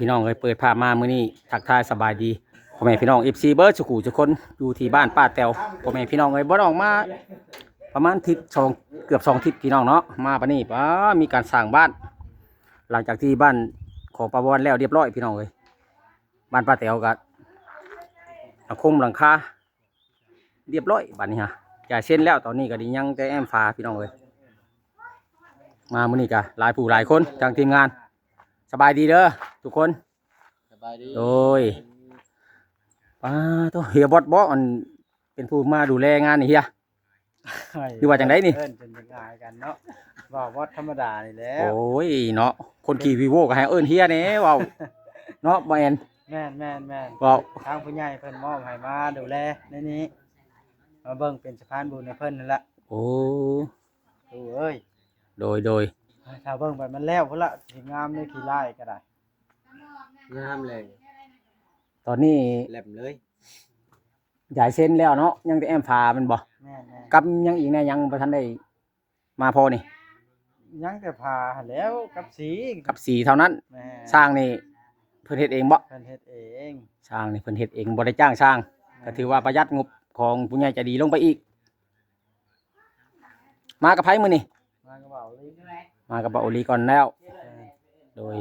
ພີ່ນ້ອງເອີຍ ເປີດພາບມາມື້ນີ້ ທັກທາຍສະບາຍດີພໍ່ແມ່ພີ່ນ້ອງ ເອັຟຊີ ເບິດສູ່ຄູ່ສູ່ຄົນ ຢູ່ທີ່ບ້ານປ້າແຕວ. ພໍ່ແມ່ພີ່ນ້ອງເອີຍ ບໍ່ໄດ້ອອກມາປະມານທິດສອງ ເກືອບສອງທິດພີ່ນ້ອງເນາະ. ມາປານນີ້ ປາ ມີການສ້າງບ້ານ ຫຼັງຈາກທີ່ບ້ານຂອງປ້າວອນແລ້ວຮຽບຮ້ອຍພີ່ນ້ອງເອີຍ. ບ້ານປ້າແຕວກໍ ອາ ໂຄງຫຼັງຄາ ຮຽບຮ້ອຍບາດນີ້ຮະ ຈ່າຍເຊັນແລ້ວ. ຕອນນີ້ກໍໄດ້ຍັງແຕ່ແອ້ມຝາພີ່ນ້ອງເອີຍ. ມາມື້ນີ້ກໍຫຼາຍຜູ້ຫຼາຍຄົນ ທາງທີມງານ. ສະບາຍດີເດີທຸກຄົນ. ສະບາຍດີ. ໂດຍ. ປາໂທ້ ເຮຍບອດບໍ ອັນ ເປັນຜູ້ມາດູແລງານນີ້ເຮຍ ຫຼືວ່າຈັ່ງໃດນີ້? ເອີ້ນຈົນຈະງ່າຍກັນເນາະ ເວົ້າ ເວົ້າທຳມະດານີ້ແຫຼະ. ໂອ້ຍເນາະ ຄົນຂີ້ວີໂວ້ກໍໃຫ້ເອີ້ນເຮຍແດ່ ເວົ້າເນາະ ບໍ່ແອນ? ແມ່ນໆໆ ເວົ້າ ທາງຜູ້ໃຫຍ່ເພິ່ນມອບໃຫ້ມາດູແລໃນນີ້ ມາເບິ່ງເປັນສະພານບຸນໃຫ້ເພິ່ນນັ້ນລະ. ໂອ້ ໂອ້ເອີຍ ໂດຍໆ ຖ້າເບິ່ງໄປມັນແລ້ວພຸ້ນລະ ຊິງາມເລີຍ ຂີ້ລ້າຍກໍໄດ້ ງາມເລີຍ. ຕອນນີ້ແຫຼມເລີຍ ຢາຍເຊັນແລ້ວເນາະ ຍັງແຕ່ແອ້ມຝາແມ່ນບໍ່? ແມ່ນໆ ກັບຍັງອີກແດ່ ຍັງບໍ່ທັນໄດ້ມາພໍນີ້? ຍັງແຕ່ຝາຫັ້ນແຫຼ້ວ ກັບສີ ກັບສີເທົ່ານັ້ນ. ແມ່ນ ຊ່າງນີ້ເພິ່ນເຮັດເອງບໍ່? ເພິ່ນເຮັດເອງ. ຊ່າງນີ້ເພິ່ນເຮັດເອງ ບໍ່ໄດ້ຈ້າງຊ່າງ. ແມ່ນ ກໍຖືວ່າປະຢັດງົບຂອງຜູ້ໃຫຍ່ໃຈດີລົງໄປອີກ. ມາກັບໃຜມື້ນີ້? ມາກັບບ່າວໂອລີ ມາກັບບ່າວໂອລີກ່ອນແລ້ວ. ເອີ ໂດຍ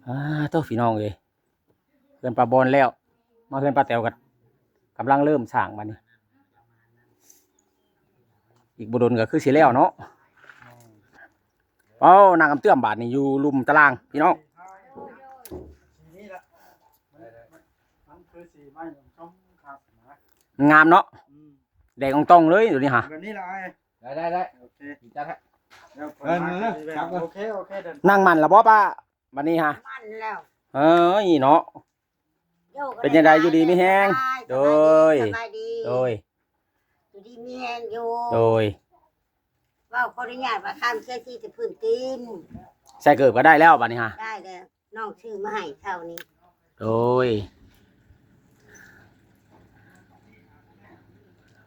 ອາ ໂທ້ ພີ່ນ້ອງເອີຍ ເຮືອນປ້າບອນແລ້ວ ມາເຮືອນປ້າແຕວກໍກຳລັງເລີ່ມສ້າງບາດນີ້ ອີກບໍ່ດົນກໍຄືຊິແລ້ວເນາະ. ເອົ້າ ນັ່ງອຳເຕື່ອມບາດນີ້ ຢູ່ລຸ່ມຕາລ່າງພີ່ນ້ອງ. ງາມເນາະ ອືມ ແດງອອງຕອງເລີຍໂຕນີ້ຫາ ແບບນີ້ລະອ້າຍ. ໄດ້ໆໆ ໂອເຄ ຈັດໃຫ້ ເອີ ໂອເຄ ໂອເຄ ນັ່ງໝັ້ນລະບໍ່ປ້າ ບາດນີ້ຫາ? ໝັ້ນແລ້ວ ເອີຍເນາະ. ເປັນຈັ່ງໃດ ຢູ່ດີມີແຮງ? ໂດຍ ສະບາຍດີ ໂດຍ ຢູ່ດີມີແຮງຢູ່ ໂດຍ. ເວົ້າຂໍອະນຸຍາດວ່າຄຳເຊຍຊີແຕ່ພື້ນຕີນ ໃສ່ເກີບກໍໄດ້ແລ້ວບາດນີ້ຫາ ໄດ້ແລ້ວ ນ້ອງຊື້ມາໃຫ້ເຊົ້ານີ້ ໂດຍ.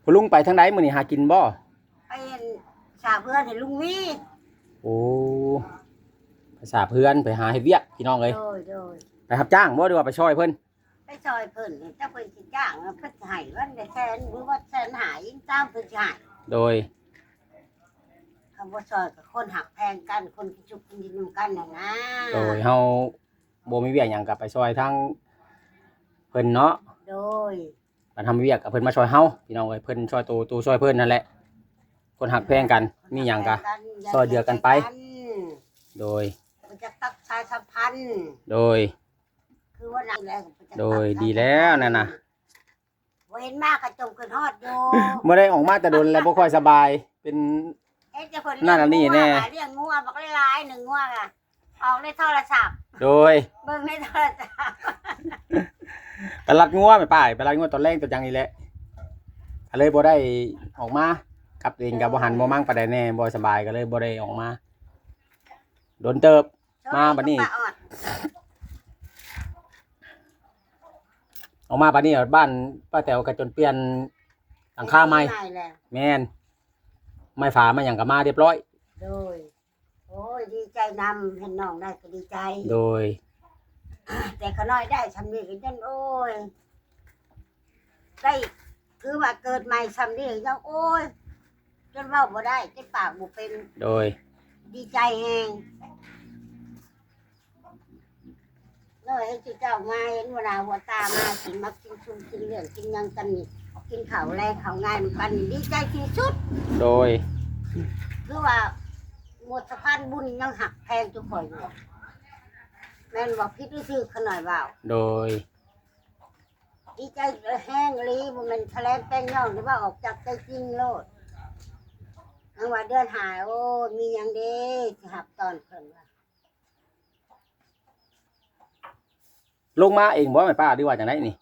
ພໍ່ລຸງໄປທາງໃດມື້ນີ້ ຫາກິນບໍ່? ໄປອັນສາບເຮືອນໃຫ້ລຸງວີ. ໂອ້ ໄປສາບເຮືອນ ໄປຫາເຮັດວຽກພີ່ນ້ອງເອີຍ. ໂດຍໆ ໄປຮັບຈ້າງບໍ່ ຫຼືວ່າໄປຊ່ອຍເພິ່ນ? ໄປຊ່ອຍເພິ່ນ ຈັກເພິ່ນຊິຈ້າງ ເພິ່ນຊິໃຫ້ວັນລະແສນ ຫຼືວ່າແສນຫ້າອີກຕາມເພິ່ນຊິໃຫ້. ໂດຍ ຄຳວ່າຊ່ອຍກໍຄົນຮັກແພງກັນ ຄົນກິນສຸກກິນດີນຳກັນຫັ້ນນາ. ໂດຍ ເຮົາບໍ່ມີວຽກຫຍັງກໍໄປຊ່ອຍທາງເພິ່ນເນາະ. ໂດຍ ບັດເຮົາມີວຽກກໍເພິ່ນມາຊ່ອຍເຮົາພີ່ນ້ອງເອີຍ ເພິ່ນຊ່ອຍໂຕ ໂຕຊ່ອຍເພິ່ນນັ້ນແຫຼະ. ຄົນຮັກແພງກັນ ມີຫຍັງກໍຊ່ອຍເຫຼືອກັນໄປ. ໂດຍ ຮູ້ຈັກຕັກສາຍສຳພັນ. ໂດຍ ຄືວ່ານັ້ນແຫຼະ ໂດຍ ດີແລ້ວນັ້ນນະ. ບໍ່ເຫັນມາກໍຈົ່ງຂຶ້ນຮອດຢູ່ ບໍ່ໄດ້ອອກມາແຕ່ດົນແລ້ວ ບໍ່ຄ່ອຍສະບາຍ ເປັນ ເຮັດແຕ່ເພິ່ນລ້ຽງງົວ ລ້ຽງງົວບັກຫຼາຍໆ ໜຶ່ງງົວກໍອອກໃນໂທລະສັບ. ໂດຍ ເບິ່ງໃນໂທລະສັບ ໄປລັດງົວແມ່ປ້າ ໄປລັດງົວຕອນແລງຕອນຫຍັງນີ້ແຫຼະ ກໍເລີຍບໍ່ໄດ້ອອກມາ. ກັບເອງກໍບໍ່ຫັນບໍ່ມັ່ງປານໃດແດ່ ບໍ່ສະບາຍ ກໍເລີຍບໍ່ໄດ້ອອກມາດົນເຕີບ. ມາບັດນີ້ ອອກມາບັດນີ້ ບ້ານປ້າແຕວກໍຈົນປ່ຽນຫຼັງຄາໃໝ່. ແມ່ນ ໄມ້ຝາໄມ້ຫຍັງກໍມາຮຽບຮ້ອຍ. ໂດຍ ໂອ້ຍ ດີໃຈນຳ ເຫັນນ້ອງໄດ້ກໍດີໃຈ. ໂດຍ ແຕ່ຂ້ານ້ອຍໄດ້ຊ່ຳນີ້ກໍຈົນ ໂອ້ຍ ໄດ້ ຄືວ່າເກີດໃໝ່ຊ່ຳນີ້ຍັງ ໂອ້ຍ ຈົນເວົ້າບໍ່ໄດ້ ຈົນປາກບໍ່ເປັນ. ໂດຍ ດີໃຈແຮງເລີຍ ເຫັນເຈົ້າມາ ເຫັນຫົວໜ້າຫົວຕາມາ ກິນໝາກກິນຊຸມ ກິນເຫຼືອງກິນຫຍັງກັນນີ້ ກິນເຂົ້າແລງເຂົ້າງາຍນຳກັນນີ້ ດີໃຈທີ່ສຸດ. ໂດຍ ຄືວ່າໝົດສະພານບຸນຍັງຮັກແພງຈຸຂ້ອຍຢູ່ ແມ່ນບໍ່? ຜິດຫຼືຖືກ ຂ້ານ້ອຍເວົ້າ. ໂດຍ ດີໃຈແຮງອີ່ຫຼີ ບໍ່ແມ່ນຖະແຫຼງແປງຍ່ອງ ແຕ່ວ່າອອກຈາກໃຈຈິງໂລດ. ຍັງວ່າເດືອນຫ້າ ໂອ້ ມີຫຍັງເດ້ ຊິຮັບຕ້ອນເພິ່ນວ່າ. ລົງມາເອງບໍ່ແມ່ປ້າ ຫຼືວ່າຈັ່ງໃດນີ້?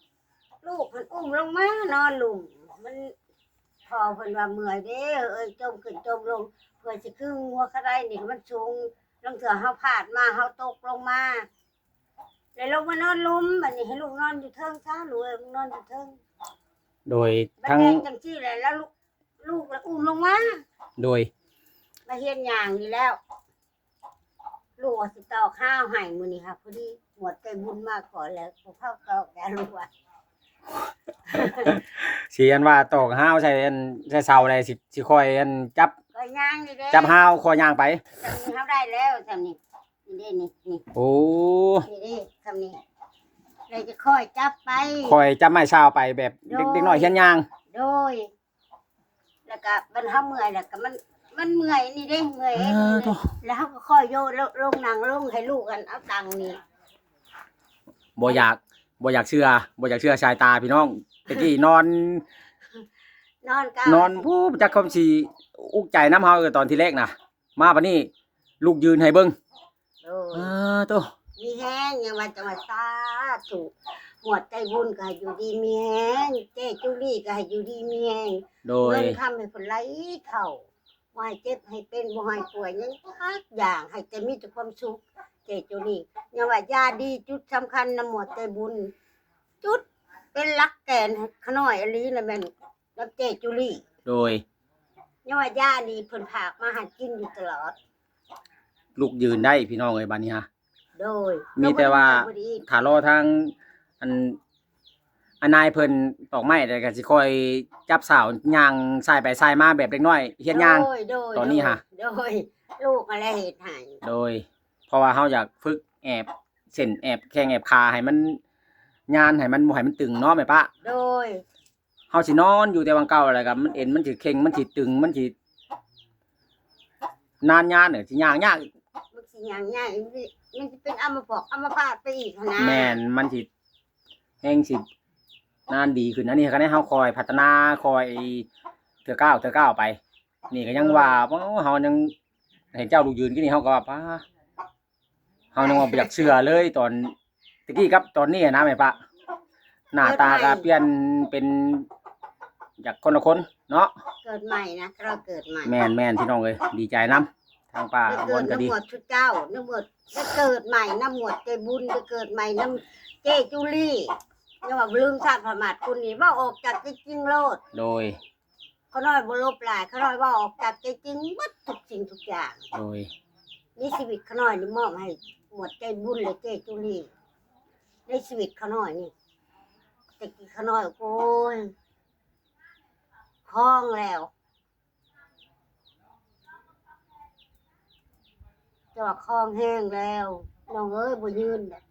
ລູກເພິ່ນອຸ້ມລົງມານອນລຸ່ມ ມັນ ພໍ່ເພິ່ນວ່າເມື່ອຍເດ້ ເອີຍ ຈົ່ມຂຶ້ນຈົ່ມລົງ ເພື່ອຊິຄືງົວຂະໄດນີ້ ມັນສູງ ລາງເທື່ອເຮົາພາດມາ ເຮົາຕົກລົງມາ ແລ້ວລົງມານອນລຸ່ມ ບັດນີ້ໃຫ້ລູກນອນຢູ່ເທິງຊະ ລູກເອີຍ ນອນຢູ່ເທິງ. ໂດຍ ບັດ ທັງ ແມ່ນຈັ່ງຊີ້ແຫຼະ ແລ້ວລູກ ລູກລະອຸ້ມລົງມາ. ໂດຍ ມາຮຽນຍ່າງນີ້ແລ້ວ ລູກວ່າຊິຕອກຮ້າວໃຫ້ມື້ນີ້ຫາ ພໍດີໝວດໃຈບຸນມາກ່ອນແລ້ວ ບໍ່ພາຕອກ ຢ້ານລູກວ່າ ຊິອັນວ່າຕອກຮ້າວໃສ່ອັນ ໃສ່ເສົາແລ້ວ ຊິ ຊິຄ່ອຍອັນຈັບ ຂ້ອຍຍ່າງນີ້ເດ້ ຈັບຮ້າວຄ່ອຍຍ່າງໄປ ຊ່ຳນີ້ເຮົາໄດ້ແລ້ວ ຊ່ຳນີ້ ນີ້ເດ້ ນີ້ ນີ້ ໂອ້ ນີ້ເດ້ ຊ່ຳນີ້ ແລ້ວຈະຄ່ອຍຈັບໄປ ຄ່ອຍຈັບໄມ້ເສົາໄປແບບເດັກ ໂດຍ ເດັກນ້ອຍຮຽນຍ່າງ ໂດຍ ແລ້ວກະບັດເຮົາເມື່ອຍແລ້ວກະມັນ ມັນເມື່ອຍນີ້ເດ້ ເມື່ອຍ ເອີ ນີ້ເດ້ ໂທ້ ແລ້ວເຮົາກໍຄ່ອຍໂຍກລົງ ລົງ ນັ່ງລົງໃຫ້ລູກອັນເອົາຕັ່ງນີ້ ບໍ່ຢາກ ບໍ່ຢາກເຊື່ອ ບໍ່ຢາກເຊື່ອສາຍຕາພີ່ນ້ອງ ແຕ່ກີ້ນອນ ນອນກະ ນອນ ຜູ້ຈັກຄວາມຊິອຸກໃຈນຳເຮົາ ຕອນທີແລກນະ ມາບັດນີ້ ລູກຢືນໃຫ້ເບິ່ງ ໂອ້ຍ ອາ ໂທ້ ມີແຮງ ຍັງວ່າ ຈັ່ງວ່າ ສາທຸ ໝວດໃຈບຸນກໍໃຫ້ຢູ່ດີມີແຮງ ເຈ້ຈູລີກໍໃຫ້ຢູ່ດີມີແຮງ ໂດຍ ເງິນຄຳໃຫ້ເພິ່ນໄຫຼເຂົ້າ ບໍ່ໃຫ້ເຈັບໃຫ້ເປັນ ບໍ່ໃຫ້ປ່ວຍຫຍັງຈັກຢ່າງ ໃຫ້ແຕ່ມີແຕ່ຄວາມສຸກ ເຈ້ຈູລີ ຍັງວ່າຢາດີຈຸດສຳຄັນນຳໝວດໃຈບຸນ ຈຸດເປັນຫຼັກແກນຂະນ້ອຍອີ່ຫຼີລະແມ່ນ ກັບເຈ້ຈູລີ ໂດຍ ຍັງວ່າຢານີ້ເພິ່ນຝາກມາໃຫ້ກິນຢູ່ຕະຫຼອດ ລູກຢືນໄດ້ພີ່ນ້ອງເອີຍ ບັດນີ້ຫາ ໂດຍ ມີແຕ່ວ່າຖ້າລໍທາງ ອັນ ອານາຍເພິ່ນຕອກໄມ້ ແລ້ວກໍຊິຄ່ອຍຈັບເສົາຍ່າງສາຍໄປສາຍມາແບບເດັກນ້ອຍຮຽນຍ່າງ ໂດຍ ໂດຍ ຕອນນີ້ຫາ ໂດຍ ໂດຍ ລູກຫັ້ນແຫຼະເຮັດໃຫ້ ໂດຍ ເພາະວ່າເຮົາຢາກຝຶກແອບເສັ້ນແອບແຂ້ງແອບຂາໃຫ້ມັນຍານ ໃຫ້ມັນ ບໍ່ໃຫ້ມັນຕຶງເນາະແມ່ປ້າ ໂດຍ ເຮົາຊິນອນຢູ່ແຕ່ຫວ່າງເກົ່າ ແລ້ວກໍມັນເອັນມັນຊິເຄັ່ງ ມັນຊິຕຶງ ມັນຊິນານຍານ ຊິຍ່າງຍາກ ມັນຊິຍ່າງຍາກ ມັນຊິ ມັນຊິເປັນອາມະພອກອາມະພາດໄປອີກຫັ້ນນະ ແມ່ນ ມັນຊິແຮງຊິນານດີຂຶ້ນ ອັນນີ້ກໍໄດ້ເຮົາຄ່ອຍພັດທະນາ ຄ່ອຍເທື່ອກ້າວເທື່ອກ້າວໄປ ນີ້ກໍຍັງວ່າ ໂອ້ ເຮົາຍັງເຫັນເຈົ້າລູກຢືນກິນນີ້ ເຮົາກໍວ່າ ປ້າ ເຮົາຍັງວ່າບໍ່ຢາກເຊື່ອເລີຍ ຕອນຕະກີ້ກັບຕອນນີ້ນະແມ່ປ້າ ໜ້າຕາກໍປ່ຽນເປັນ ຢາກຄົນລະຄົນເນາະ ເກີດໃໝ່ນະ ເຮົາເກີດໃໝ່ ແມ່ນໆ ພີ່ນ້ອງເອີຍ ດີໃຈນຳ ທາງປ້າ ໄດ້ເກີດນຳໝວດຊຸເຈົ້າ ນຳໝວດ ໄດ້ເກີດໃໝ່ນຳໝວດໃຈບຸນ ໄດ້ເກີດໃໝ່ນຳເຈ້ຈູລີ ຍັງວ່າບໍ່ລືມຊາດພະມາດຄຸນນີ້ ເວົ້າອອກຈາກໃຈຈິງໂລດ ໂດຍ ຂ້ານ້ອຍບໍ່ຫຼົບຫຼາຍ ຂ້ານ້ອຍເວົ້າອອກຈາກໃຈຈິງໝົດທຸກສິ່ງທຸກຢ່າງ ໂດຍ ໃນຊີວິດຂ້ານ້ອຍນີ້ມອບໃຫ້ໝວດໃຈບຸນ ແລະ ເຈ້ຈູລີ ໃນຊີວິດຂ້ານ້ອຍນີ້ ແຕ່ກີ້ຂ້ານ້ອຍ ໂອ້ຍ ຄອງແລ້ວ ເຈົ້າວ່າຄອງແຮງແລ້ວ ນ້ອງເອີຍ ບໍ່ຢືນແລ້ວ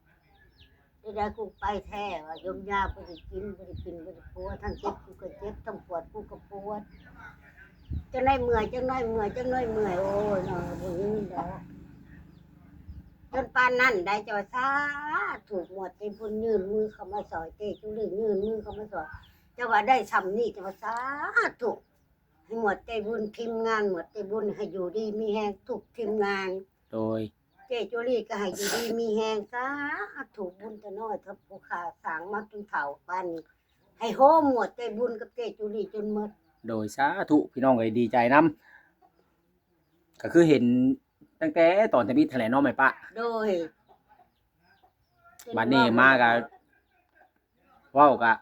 ໄດ້ ໄດ້ກູໄປແທ້ວ່າ ຢົມຢາບໍ່ໄດ້ກິນ ບໍ່ໄດ້ປິ່ນ ບໍ່ໄດ້ປົວ ທັງເຈັບກູກໍເຈັບ ທັງປວດກູກໍປວດ ຈັ່ງໄດ້ເມື່ອຍ ຈັ່ງໄດ້ເມື່ອຍ ຈັ່ງໄດ້ເມື່ອຍ ໂອ້ຍ ນ້ອງບໍ່ຢືນດອກ ຈົນປານນັ້ນໄດ໋ ເຈົ້າວ່າ ສາທຸ ໝວດໃຈບຸນຍື່ນມືເຂົ້າມາຊ່ອຍ ເຈ້ຈູລີຍື່ນມືເຂົ້າມາຊ່ອຍ ເຈົ້າວ່າໄດ້ຊ່ຳນີ້ ເຈົ້າວ່າ ສາທຸ ໃຫ້ໝວດໃຈບຸນ ທີມງານໝວດໃຈບຸນ ໃຫ້ຢູ່ດີມີແຮງທຸກທີມງານ ໂດຍ ເຈ້ຈູລີກໍໃຫ້ຢູ່ດີມີແຮງ ສາທຸ ບຸນແຕ່ນ້ອຍເທົ່າຜູ້ຂ້າສ້າງມາຈົນເຖົ້າປານນີ້ ໃຫ້ໂຮມໝວດໃຈບຸນກັບເຈ້ຈູລີຈົນໝົດ ໂດຍ ສາທຸ ພີ່ນ້ອງເອີຍ ດີໃຈນຳ ກໍຄືເຫັນຕັ້ງແຕ່ຕອນທຳອິດຫັ້ນແຫຼະເນາະແມ່ປ້າ ໂດຍ ບັດນີ້ມາກໍເວົ້າກໍ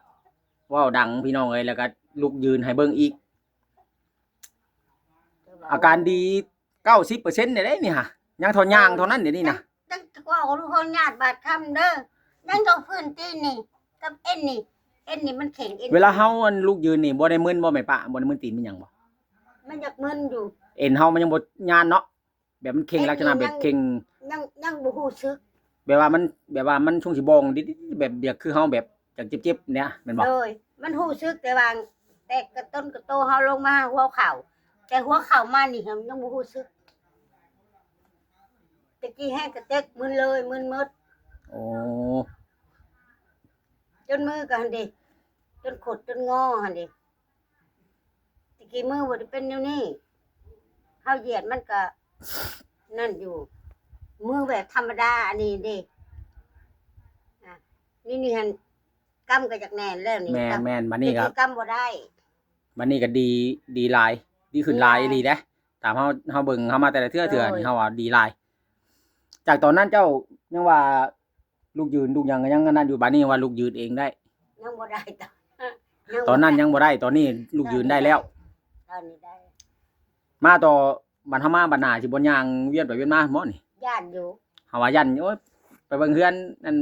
ເວົ້າດັງ ພີ່ນ້ອງເອີຍ ແລ້ວກໍລຸກຢືນໃຫ້ເບິ່ງອີກ ອາການດີ ເກົ້າສິບເປີເຊັນແລ້ວເດ້ນີ້ຫາ ຍັງທໍ່ຍ່າງເທົ່ານັ້ນດຽວນີ້ນະ ຍັງ ຍັງເວົ້າລູກເຮົາຍາດບາດຄຳເດີ ຍັງເທົ່າພື້ນຕີນນີ້ກັບເອັນນີ້ ເອັນນີ້ມັນແຂງ ເອັນ ເວລາເຮົາອັນລຸກຢືນນີ້ບໍ່ໄດ້ມຶນບໍ່ແມ່ປ້າ ບໍ່ໄດ້ມຶນຕີນມີຫຍັງບໍ່ ມັນຢາກມຶນຢູ່ ເອັນເຮົາມັນຍັງບໍ່ຍານເນາະ ແບບມັນເຄັ່ງ ເອັນນີ້ ລັກສະນະແບບ ຍັງ ເຄັ່ງ ຍັງ ຍັງບໍ່ຮູ້ສຶກ ແບບວ່າມັນ ແບບວ່າມັນຊ່ວງຊິບ່ອງດິດໆ ແບບ ແບບຄືເຮົາແບບຢາກເຈັບໆ ນີ້ແມ່ນບໍ່ ໂດຍ ມັນຮູ້ສຶກແຕ່ວ່າແຕກກະຕົ້ນກະໂຕເຮົາລົງມາຫົວເຂົ່າ ແຕ່ຫົວເຂົ່າມານີ້ຍັງບໍ່ຮູ້ສຶກ ແຕ່ກີ້ແຮງກະເຕັກມຶນເລີຍ ມຶນໝົດ ໂອ້ ຈົນມືກໍຫັ້ນເດ ຈົນຂົດຈົນງໍຫັ້ນເດ ແຕ່ກີ້ມືບໍ່ໄດ້ເປັນແນວນີ້ ເຮົາຢຽດມັນກະນັ້ນຢູ່ ມືແບບທຳມະດາອັນນີ້ເດ ອາ ນີ້ ນີ້ຫັ້ນ ກຳກໍຢາກແໜ້ນແລ້ວນີ້ ແມ່ນໆ ບັດນີ້ກໍ ແຕ່ກີ້ກຳບໍ່ໄດ້ ບັດນີ້ກໍດີ ດີຫຼາຍ ດີຂຶ້ນຫຼາຍອີ່ຫຼີເດ້ ຕາມເຮົາ ເຮົາເບິ່ງເຮົາມາແຕ່ລະເທື່ອ ເທື່ອນີ້ເຮົາວ່າດີຫຼາຍ ຈາກຕອນນັ້ນເຈົ້າຍັງວ່າລຸກຢືນລຸກຫຍັງກໍຍັງອັນນັ້ນຢູ່ ບັດນີ້ວ່າລຸກຢືນເອງໄດ້ ຍັງບໍ່ໄດ້ ຕອນ ຕອນນັ້ນຍັງບໍ່ໄດ້ ຕອນນີ້ລຸກຢືນໄດ້ແລ້ວ ຕອນນີ້ໄດ້ ມາຕໍ່ ບັດເຮົາມາບັດໜ້າຊິບໍ່ຍ່າງວຽນໄປວຽນມາບໍ່ນີ້ ຢ້ານຢູ່ ເຮົາວ່າຢ້ານ ໂອ້ຍ ໄປເບິ່ງເຮືອນ ອັນ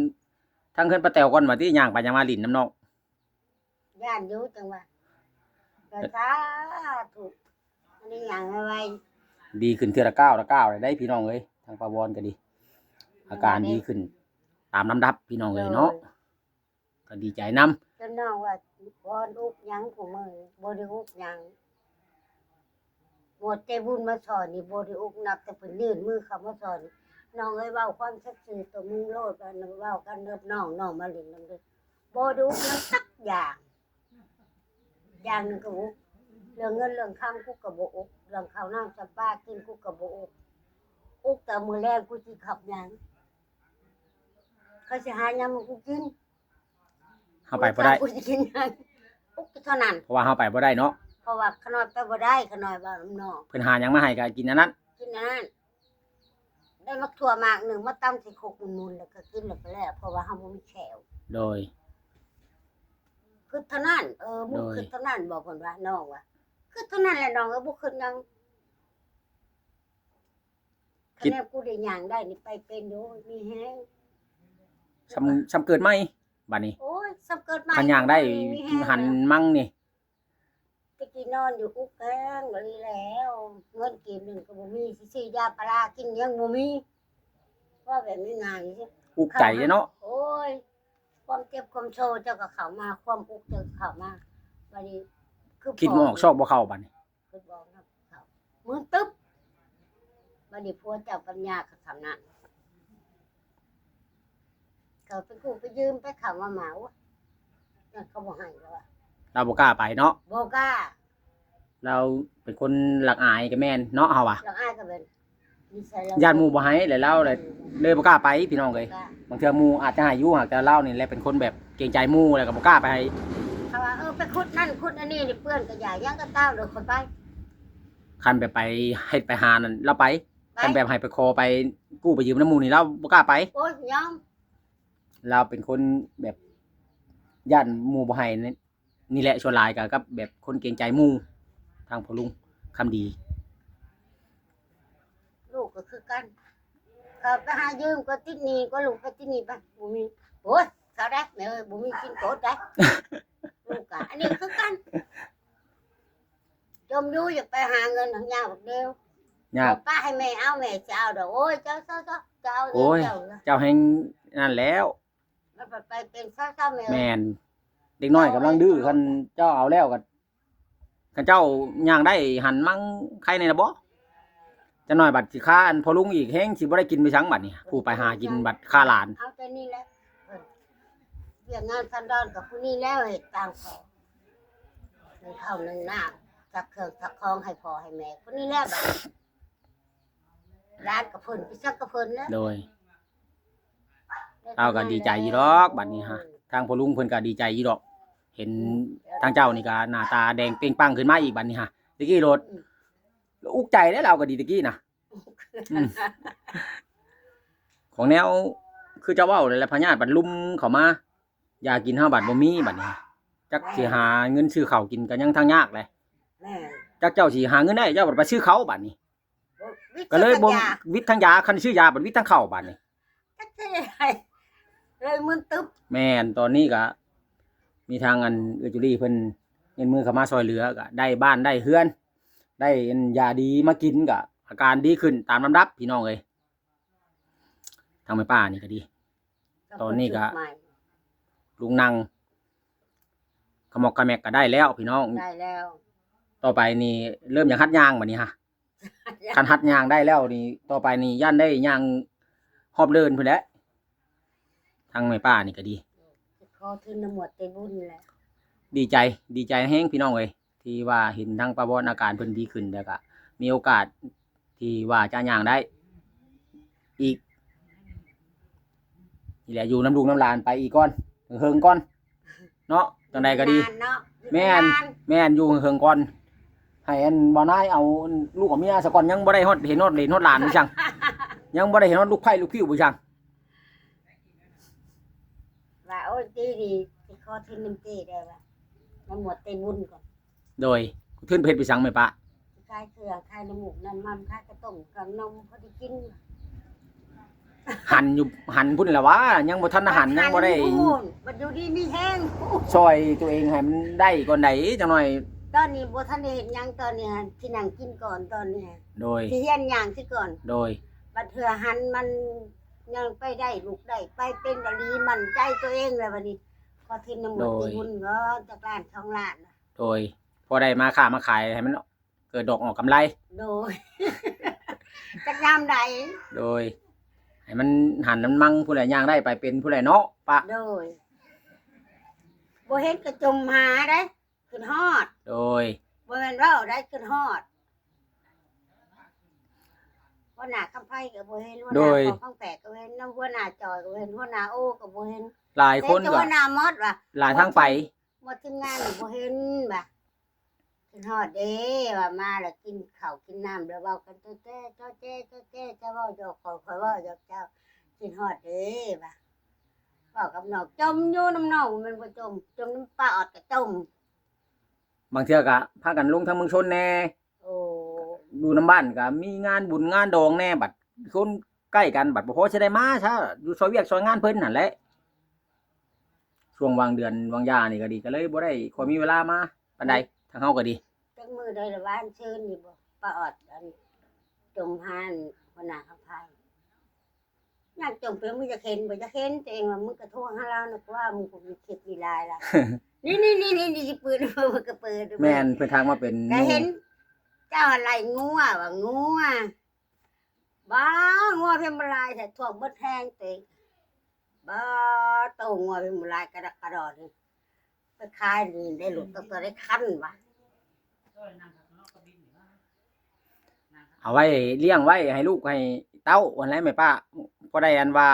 ທາງເຮືອນປ້າແຕວກ່ອນວ່າຕິ ຍ່າງໄປຍ່າງມາຫຼິ້ນນຳນ້ອງ. ຢ້ານຢູ່ ຈັ່ງວ່າ ກໍສາທຸ ອັນນີ້ຫຍັງໄວໆ ດີຂຶ້ນເທື່ອລະກ້າວລະກ້າວເລີຍເດ້ພີ່ນ້ອງເອີຍ. ທາງປ້າວອນກໍດີ ອາການດີຂຶ້ນຕາມລຳດັບພີ່ນ້ອງເອີຍເນາະ. ໂດຍ ກໍດີໃຈນຳ ຈົນນ້ອງວ່າ ວອນອຸກຫຍັງ ຜູ້ມື້ນີ້ບໍ່ໄດ້ອຸກຫຍັງ. ໝົດແຕ່ບຸນມາສອນນີ້ບໍ່ໄດ້ອຸກ ນັບແຕ່ເພິ່ນຍື່ນມືເຂົ້າມາສອນນີ້. ນ້ອງເອີຍ ເວົ້າຄວາມສັດຊື່ຕົວມຶງໂລດ ວ່າເວົ້າກັນກັບນ້ອງ ນ້ອງມາຫຼິ້ນນຳເດີ້ ບໍ່ໄດ້ອຸກນຳຈັກຢ່າງ. ຢ່າງໜຶ່ງກໍອຸກ ເລື່ອງເງິນເລື່ອງຄຳກູກໍບໍ່ອຸກ ເລື່ອງເຂົ້ານ້ຳສຳປາກິນກູກໍບໍ່ອຸກ. ອຸກແຕ່ມື້ແລງກູຊິເຂົ້າຫຍັງ ເຂົາຊິຫາຫຍັງມາໃຫ້ກູກິນ. ເຮົາໄປບໍ່ໄດ້ ກູຊິກິນຫຍັງ ອຸກແຕ່ເທົ່ານັ້ນ ເພາະວ່າເຮົາໄປບໍ່ໄດ້ເນາະ. ເພາະວ່າຂະນ້ອຍໄປບໍ່ໄດ້ ຂະນ້ອຍເວົ້ານຳນ້ອງ ເພິ່ນຫາຫຍັງມາໃຫ້ກໍກິນອັນນັ້ນ ກິນອັນນັ້ນ. ໄດ້ໝາກຖົ່ວໝາກໜຶ່ງມາຕຳໃສ່ຄົກໝຸ່ນໆ ແລ້ວກໍກິນແລ້ວກໍແລ້ວ ເພາະວ່າເຮົາບໍ່ມີແຂ້ວ. ໂດຍ ຄິດເທົ່ານັ້ນ ເອີ ມຶງ ໂດຍ ຄິດເທົ່ານັ້ນບໍ ເພິ່ນວ່າ ນ້ອງວ່າ ຄິດເທົ່ານັ້ນແຫຼະນ້ອງເອີຍ ບໍ່ຄິດຫຍັງ. ຄິດ ຄັນແນວກູໄດ້ຍ່າງໄດ້ນີ້ໄປເປັນ ໂອ້ຍ ມີແຮງ ສ່ຳ ສ່ຳເກີດໃໝ່ບາດນີ້. ໂອ້ຍ ສ່ຳເກີດໃໝ່ ຄັນຍ່າງໄດ້ ມີແຮງ ຫັນມັງນີ້ ແລ້ວ ແຕ່ກີ້ນອນຢູ່ອຸກແຮງອີ່ຫຼີແລ້ວ ເງິນກີບໜຶ່ງກໍບໍ່ມີ ຊິຊື້ຢາພາລາກິນຍັງບໍ່ມີ. ເວົ້າແບບງ່າຍໆ ອຸກໃຈເດ້ເນາະ. ໂອ້ຍ ຄວາມເຈັບຄວາມໂຊເຈົ້າກໍເຂົ້າມາ ຄວາມອຸກເຈົ້າກໍເຂົ້າມາ. ບາດນີ້ຄື ຄິດບໍ່ອອກຊອກບໍ່ເຂົ້າບາດນີ້ ຄິດບໍ່ອອກນຳເຂົ້າ ມືຕຶບ. ບາດນີ້ຜົວເຈົ້າປັນຍາກໍສ່ຳນັ້ນ ເຂົາໄປກູ້ໄປຢືມໄປເຂົ້າມາໝາ ໂອ້ຍ ເຂົາບໍ່ໃຫ້ແລ້ວວ່າ ລາວບໍ່ກ້າໄປເນາະ ບໍ່ກ້າ. ລາວເປັນຄົນລັກອາຍກໍແມ່ນເນາະ ເຮົາວ່າ ລັກອາຍກໍແມ່ນ ນິໄສລາວ ຢ້ານໝູ່ບໍ່ໃຫ້ ແລ້ວລາວເລີຍ ອືມ ເລີຍບໍ່ກ້າໄປພີ່ນ້ອງເອີຍ. ບໍ່ກ້າ ບາງເທື່ອໝູ່ອາດຈະໃຫ້ຢູ່ ຫາກແຕ່ລາວນີ້ແຫຼະເປັນຄົນແບບເກງໃຈໝູ່ ແລ້ວກໍບໍ່ກ້າໄປໃຫ້. ເຂົາວ່າ ເອີ ໄປຂຸດນັ້ນຂຸດອັນນີ້ນີ້ ເປື້ອນກໍຢ່າ ຫຍັງກໍຕາມ ໂດຍຄົນໄປ. ຄັນແບບໄປເຮັດໄປຫານັ້ນລາວໄປ ໄປ ຄັນແບບໃຫ້ໄປຂໍໄປກູ້ໄປຢືມນຳໝູ່ນີ້ ລາວບໍ່ກ້າໄປ. ໂອ້ຍ ຍອມ ລາວເປັນຄົນແບບຢ້ານໝູ່ບໍ່ໃຫ້ ນີ້ແຫຼະ ສ່ວນຫຼາຍກໍກັບແບບຄົນເກງໃຈໝູ່ ທາງພໍ່ລຸງຄຳດີ. ລູກກໍຄືກັນ ເຂົາໄປຫາຢືມກໍຕິດໜີ້ ກໍລູກໄປຕິດໜີ້ໄປ ບໍ່ມີ. ໂອ້ຍ ເຂົາໄດ້ແມ່ເອີຍ ບໍ່ມີກິນໂຕດໄດ້ ລູກກະ ອັນນີ້ຄືກັນ ຈົ່ມຢູ່ ຢາກໄປຫາເງິນຫາຍາກດຽວ ຍາກ ບອກປ້າໃຫ້ແມ່ເອົາ ແມ່ຊິເອົາດອກ. ໂອ້ຍ ເຈົ້າ ເຈົ້າ ເຈົ້າ ເຈົ້າເອົາເອງ ໂອ້ຍ ເຈົ້າ ເຈົ້າແຮ່ງນັ້ນແລ້ວ ມັນໄປເປັນຊາວໆ ແມ່ເອີຍ. ແມ່ນ ເດັກນ້ອຍກຳລັງດື້ ເອົາແລ້ວ ຄັນເຈົ້າເອົາແລ້ວກໍ ຄັນເຈົ້າຍ່າງໄດ້ຫັນມັງໄຄແດ່ລະບໍ? ຈັກໜ້ອຍບັດຊິຄາອັນພໍ່ລຸງອີກ ແຮ່ງຊິບໍ່ໄດ້ກິນໄປສັງບັດນີ້ ຜູ້ໄປຫາກິນບັດຄາຫຼານ. ເອົາແຕ່ນີ້ແຫຼະ ວຽກງານສັນດອນກັບຜູ້ນີ້ແລ້ວ ເຮັດຕ່າງຂໍ ໜຶ້ງເຂົ້າໜຶ້ງນ້ຳ ຊັກເຄື່ອງຊັກຂອງໃຫ້ພໍ່ໃຫ້ແມ່ ຜູ້ນີ້ແຫຼະບັດ ຫຼານກັບເພິ່ນ ໄປສັກກັບເພິ່ນແລ້ວ. ໂດຍ ລາວກໍດີໃຈຢູ່ດອກບັດນີ້ຮະ ທາງພໍ່ລຸງເພິ່ນກໍດີໃຈຢູ່ດອກ ເຫັນ ອືມ ທາງເຈົ້ານີ້ກໍໜ້າຕາແດງເປັ້ງປັງຂຶ້ນມາອີກບັດນີ້ຮະ. ແຕ່ກີ້ໂລດ ອືມ ອຸກໃຈເດ້ ລາວກໍດີແຕ່ກີ້ນະ ອືມ ຂອງແນວຄືເຈົ້າເວົ້າແຫຼະ ພະຍາດບັດລຸມເຂົ້າມາ ຢາກິນເຮົາບັດບໍ່ມີບັດນີ້ ຈັກ ແມ່ນ ຊິຫາເງິນຊື້ເຂົ້າກິນກໍຍັງທັງຍາກເລີຍ. ແມ່ນ ຈັກເຈົ້າຊິຫາເງິນໄດ້ ເຈົ້າບັດໄປຊື້ເຂົ້າບັດນີ້ ໂອ້ຍ ວິດ ກໍເລີຍບໍ່ ທັງຢາ ວິດທັງຢາ ຄັນຊື້ຢາບັດວິດທັງເຂົ້າບັດນີ້ ຈັກຊິເຮັດໃດ ເລີຍມຶນຕຶບ. ແມ່ນ ຕອນນີ້ກໍມີທາງອັນເອື້ອຍຈູລີເພິ່ນຍື່ນມືເຂົ້າມາຊ່ວຍເຫຼືອ ກໍໄດ້ບ້ານໄດ້ເຮືອນ ໄດ້ອັນຢາດີມາກິນ ກໍອາການດີຂຶ້ນຕາມລຳດັບພີ່ນ້ອງເອີຍ. ທາງແມ່ປ້ານີ້ກໍດີ ຕອນນີ້ກໍ ລຸງນັ່ງຂະໝອກຂະແໝກກໍໄດ້ແລ້ວພີ່ນ້ອງ ໄດ້ແລ້ວ. ຕໍ່ໄປນີ້ເລີ່ມຢາກຫັດຍ່າງບັດນີ້ຮະ ຄັນຫັດຍ່າງໄດ້ແລ້ວນີ້ ຕໍ່ໄປນີ້ຢ້ານໄດ້ຍ່າງຮອບເດີ່ນພຸ້ນແຫຼະ. ທາງແມ່ປ້ານີ້ກໍດີ ຂໍທຶນນຳໝວດໄຕບຸນແຫຼະ ດີໃຈ ດີໃຈແຮງພີ່ນ້ອງເອີຍ ທີ່ວ່າເຫັນທາງປ້າວອນອາການເພິ່ນດີຂຶ້ນ ແລ້ວກໍມີໂອກາດທີ່ວ່າຈະຍ່າງໄດ້ອີກ ນີ້ແຫຼະ ຢູ່ນຳລູກນຳຫຼານໄປອີກກ່ອນ ເຫິງໆກ່ອນເນາະ ຈັ່ງໃດກໍດີ. ນານເນາະ ແມ່ນ ແມ່ນ ຢູ່ເຫິງໆກ່ອນ ໃຫ້ອັນບ່າວນາຍເອົາລູກເອົາເມຍຊະກ່ອນ ຍັງບໍ່ໄດ້ຮອດເຫັນຮອດເຫຼນຮອດຫຼານຢູ່ຊັ້ນ ຍັງບໍ່ໄດ້ເຫັນຮອດລູກໃພ້ລູກຜິວຢູ່ຊັ້ນ. ວ່າ ໂອ້ຍ ປີນີ້ຊິຂໍທຶນນຳເຈ້ແດ່ວ່າ ນຳໝວດໄຕບຸນກ່ອນ. ໂດຍ ທຶນໄປເຮັດໄປສັງແມ່ປ້າ? ຂາຍເຄື່ອງ ຂາຍນ້ຳມູກນ້ຳມັນ ຂາຍກະຕົ້ມກະນົມ ພໍໄດ້ກິນ. ຫັ້ນຢູ່ ຫັ້ນພຸ້ນແຫຼະຫວາ ຍັງບໍ່ທັນໄດ້ຫັ້ນ ຍັງບໍ່ໄດ້ ບັດຫັ້ນພຸ້ນ ບັດຢູ່ດີມີແຮງ ຊ່ອຍຕົວເອງໃຫ້ມັນໄດ້ກ່ອນໃດ ຈັກໜ້ອຍ. ຕອນນີ້ບໍ່ທັນໄດ້ເຮັດຫຍັງ ຕອນນີ້ຫັ້ນ ຊິນັ່ງກິນກ່ອນ ຕອນນີ້ຫັ້ນ ໂດຍ ຊິຮຽນຍ່າງຊິກ່ອນ ໂດຍ ບັດເທື່ອຫັ້ນມັນຍັງໄປໄດ້ ລຸກໄດ້ ໄປເປັນອີ່ຫຼີ ໝັ້ນໃຈຕົວເອງແລ້ວບັດນີ້ ຂໍທຶນນຳໝົດ ໂດຍ ທີ່ບຸນເນາະ ຈັກລ້ານສອງລ້ານ ໂດຍ ພໍໄດ້ມາຄ້າມາຂາຍໃຫ້ມັນ ເກີດດອກອອກກຳໄລ ໂດຍ ຈັກຍາມໃດ ໂດຍ ໃຫ້ມັນຫັນມັນມັງພຸ້ນແຫຼະ ຍ່າງໄດ້ໄປເປັນພຸ້ນແຫຼະເນາະ ປະ ໂດຍ ບໍ່ເຫັນກະຈົ່ມຫາເດ້ ຄຶດຮອດ ໂດຍ ບໍ່ແມ່ນເວົ້າໄດ້ ຄຶດຮອດ ຫົວໜ້າຄຳໄພກະບໍ່ເຫັນ ຫົວໜ້າ ໂດຍ ຂອງຄຳແພກກະບໍ່ເຫັນ ນຳຫົວໜ້າຈອຍກະບໍ່ເຫັນ ຫົວໜ້າໂອກະບໍ່ເຫັນ ຫຼາຍຄົນ ແຕ່ຫົວໜ້າມອດວ່າ ຫຼາຍທາງໄປ ໝົດທີມງານບໍ່ເຫັນວ່າ ຄຶດຮອດເດ້ ວ່າມາແລ້ວກິນເຂົ້າກິນນ້ຳ ແລ້ວເວົ້າກັນແຈ້ໆ ຈໍແຈ້ ຈໍແຈ້ ເຈົ້າເວົ້າຫຍອກຂ້ອຍ ຂ້ອຍເວົ້າຫຍອກເຈົ້າ ຄຶດຮອດເດ້ວ່າ ເວົ້າກັບນ້ອງ ຈົ່ມຢູ່ນຳນ້ອງ ແມ່ນບໍ່ຈົ່ມ ຈົ່ມນຳປ້າອອດກະຈົ່ມ ບາງເທື່ອກະພາກັນລົງທາງເມືອງຊົນແດ່ ໂອ້ ຢູ່ນຳບ້ານກະມີງານບຸນງານດອງແດ່ ບັດຄົນໃກ້ກັນ ບັດບໍ່ພໍຊິໄດ້ມາຊະ ຢູ່ຊ່ອຍວຽກຊ່ອຍງານເພິ່ນຫັ້ນແຫຼະ. ຊ່ວງຫວ່າງເດືອນຫວ່າງຢານີ້ກະດີ ກະເລີຍບໍ່ໄດ້ຄ່ອຍມີເວລາມາປານໃດ ທາງເຮົາກະດີ. ຈັກມື້ໃດລະຫວານຊື່ນຢູ່ບໍ່ ປ້າອອດ ອັນ ຈົ່ມຫາຫົວໜ້າຄຳໄພ ຍາມຈົ່ມໄປ ມຶງຢາກເຫັນບໍ່ ຢາກເຫັນ ຕົວເອງວ່າ ມຶງກະໂທຫາລາວນະກວ່າ ມຶງກະມີຄລິບມີລາຍລະ ນີ້ໆໆໆ ຊິເປີດ ເປີດກະເປີດ ແມ່ນ ເພິ່ນທັກມາເປັນ ກະເຫັນ ເຈົ້າໄລ່ງົວວ່າ ງົວ ບ້າ ງົວເພິ່ນບໍ່ຫຼາຍແທ້ ຖ້ວມເບິດແຮງເຕະ ບ້າ ໂຕງົວເພິ່ນບໍ່ຫຼາຍກະດັກກະດໍນີ້ ໄປຂາຍນີ້ໄດ້ໂລດ ຕ້ອງໄດ້ຄັນວ່າ ເອົາໄວ້ລ້ຽງໄວ້ໃຫ້ລູກໃຫ້ເຕົ້າຫັ້ນແຫຼະແມ່ປ້າ ພໍໄດ້ອັນວ່າ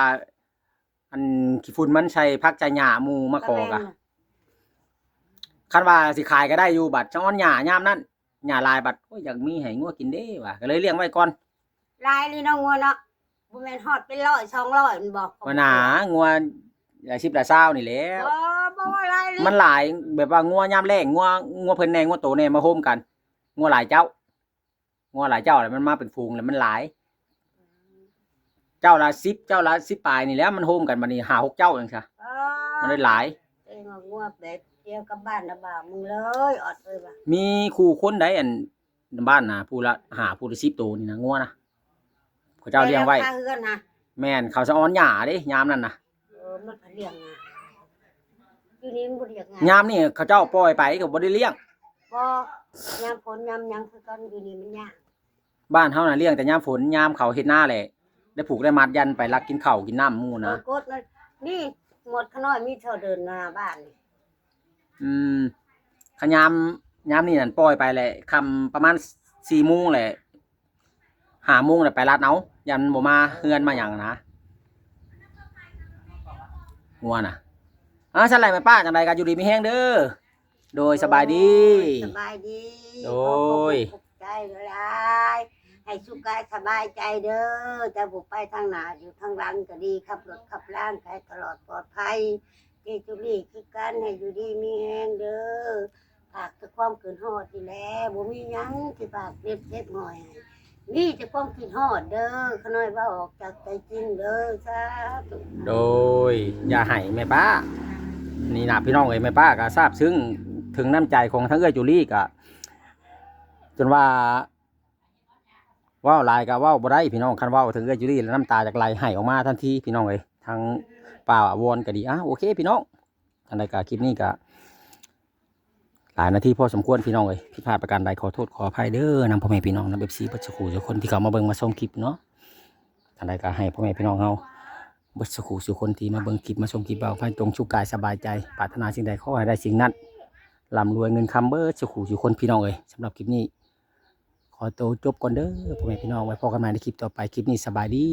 ອັນຂີ້ຝຸ່ນມັນໃສ່ຜັກໃສ່ຫຍ້າ ໝູ່ມາຂໍກະ ກະແມ່ນ ຄັນວ່າຊິຂາຍກະໄດ້ຢູ່ ບັດສະອອນຫຍ້າຍາມນັ້ນ ຫຍ້າຫຼາຍບັດ ໂອ້ຍ ຢາກມີໃຫ້ງົວກິນເດ້ວ່າ ກະເລີຍລ້ຽງໄວ້ກ່ອນ. ຫຼາຍອີ່ຫຼີເນາະ ງົວເນາະ ບໍ່ແມ່ນຮອດເປັນຮ້ອຍສອງຮ້ອຍແມ່ນບໍ່? ບໍ່ໜາ ງົວຫຼາຍສິບຫຼາຍຊາວນີ້ແຫຼະ ບໍ່ ບໍ່ວ່າຫຼາຍອີ່ຫຼີ ມັນຫຼາຍ ແບບວ່າງົວຍາມແລ້ງ ງົວ ງົວເພິ່ນແດ່ ງົວໂຕແດ່ ມາໂຮມກັນ ງົວຫຼາຍເຈົ້າ ງົວຫຼາຍເຈົ້າ ແລ້ວມັນມາເປັນຝູງ ແລ້ວມັນຫຼາຍ ເຈົ້າລະສິບ ເຈົ້າລະສິບປາຍນີ້ແຫຼະ ມັນໂຮມກັນ ບັດນີ້ຫ້າຫົກເຈົ້າຈັ່ງຊະ ມັນໄດ້ຫຼາຍ. ເອງເອົາງົວແບບດຽວກັບບ້ານລະບ່າວ ມຶງເລີຍ ອອດເລີຍວ່າ ມີຄູ່ຄົນໃດ ອັນ ບ້ານນະ ຜູ້ລະຫ້າ ຜູ້ລະສິບໂຕນີ້ນະ ງົວນະ ເຂົາເຈົ້າລ້ຽງໄວ້ ແຕ່ລາຄາເຮືອນນະ ແມ່ນ ເຂົາສະອອນຫຍ້າເດ້ ຍາມນັ້ນນະ ເອີ ມັນກະລ້ຽງງ່າຍ ຢູ່ນີ້ມັນບໍ່ລ້ຽງງ່າຍ ຍາມນີ້ເຂົາເຈົ້າປ່ອຍໄປກະບໍ່ໄດ້ລ້ຽງ ບໍ່ ຍາມຝົນຍາມຫຍັງຄືກັນ ຢູ່ນີ້ມັນຍາກ ບ້ານເຮົານະລ້ຽງແຕ່ຍາມຝົນ ຍາມເຂົາເຮັດນາແຫຼະ ໄດ້ຜູກໄດ້ມັດ ຢ້ານໄປລັກກິນເຂົ້າກິນນ້ຳໝູ່ນະ ເອີ ກົດມັນ ນີ້ໝົດຂະນ້ອຍມີເທົ່າເດີ່ນໜ້າບ້ານນີ້ ອືມ ຄັນຍາມ ຍາມນີ້ນັ້ນປ່ອຍໄປແຫຼະ ຄ່ຳປະມານສີ່ໂມງແຫຼະ ຫ້າໂມງແລ້ວໄປລັດເອົາ ຢ້ານມັນບໍ່ມາເຮືອນມາຫຍັງນະ ງົວນະ. ເອີ ຊັ້ນແຫຼະແມ່ປ້າ ຈັ່ງໃດກະຢູ່ດີມີແຮງເດີ ໂດຍ ສະບາຍດີ ໂດຍ ສະບາຍດີ ໂດຍ ຂອບໃຈຫຼາຍໆ ໃຫ້ສຸກກາຍສະບາຍໃຈເດີ ເຈົ້າຜູ້ໄປທາງໜ້າ ຢູ່ທາງຫຼັງກະດີ ຂັບລົດຂັບລາງໃຫ້ຕະຫຼອດປອດໄພ ເຈຈູລີຄືກັນ ໃຫ້ຢູ່ດີມີແຮງເດີ ຝາກແຕ່ຄວາມຄຶດຮອດນີ້ແຫຼະ ບໍ່ມີຫຍັງຊິຝາກເກັບເກັບຫອຍໃຫ້ ມີແຕ່ຄວາມຄິດຮອດເດີ ຂະນ້ອຍເວົ້າອອກຈາກໃຈຈິງເດີ ສາທຸ. ໂດຍ ຢ່າໄຫ້ແມ່ປ້າ ນີ້ນະພີ່ນ້ອງເອີຍ ແມ່ປ້າກະຊາບຊຶ້ງເຖິງນ້ຳໃຈຂອງທາງເອື້ອຍຈູລີ ກະຈົນວ່າ ເວົ້າຫຼາຍກະເວົ້າບໍ່ໄດ້ພີ່ນ້ອງ ຄັນເວົ້າເຖິງເອື້ອຍຈູລີແລ້ວນ້ຳຕາຢາກໄຫຼໄຫ້ອອກມາທັນທີພີ່ນ້ອງເອີຍ ທາງປ້າອາວອນກະດີ. ອ່າ ໂອເຄພີ່ນ້ອງ ຈັ່ງໃດກະຄລິບນີ້ກະ ຫຼາຍນາທີພໍສົມຄວນພີ່ນ້ອງເອີຍ ຜິດພາດປະການໃດຂໍໂທດຂໍອະໄພເດີ ນຳພໍ່ແມ່ພີ່ນ້ອງ ນຳເອັຟຊີເບິດສູ່ຄູ່ສູ່ຄົນທີ່ເຂົ້າມາເບິ່ງມາຊົມຄລິບເນາະ ຈັ່ງໃດກະໃຫ້ພໍ່ແມ່ພີ່ນ້ອງເຮົາເບິດສູ່ຄູ່ສູ່ຄົນທີ່ມາເບິ່ງຄລິບມາຊົມຄລິບ ເວົ້າໃຫ້ຈົ່ງສຸກກາຍສະບາຍໃຈ ປາດຖະໜາສິ່ງໃດຂໍໃຫ້ໄດ້ສິ່ງນັ້ນ ລ່ຳລວຍເງິນຄຳເບິດສູ່ຄູ່ສູ່ຄົນພີ່ນ້ອງເອີຍ. ສຳລັບຄລິບນີ້ຂໍໂຕຈົບກ່ອນເດີພໍ່ແມ່ພີ່ນ້ອງ ໄວ້ພໍ້ກັນໃໝ່ໃນຄລິບຕໍ່ໄປ ຄລິບນີ້ສະບາຍດີ.